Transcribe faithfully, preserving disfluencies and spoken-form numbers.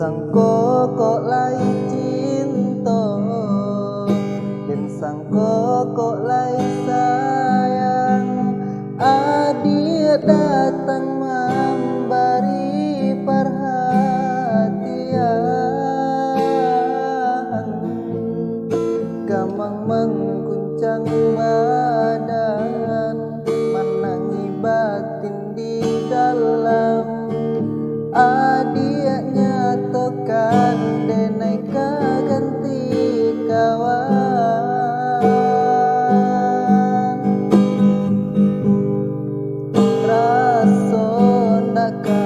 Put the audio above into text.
Sangko kok lai cinto, den sangko kok lai sayang, adiak datang mambari parhatian. Gamang mangguncang badan, manangih batin di dalam. Adiak nyatokan, denai ka ganti kawan. Raso ndak ka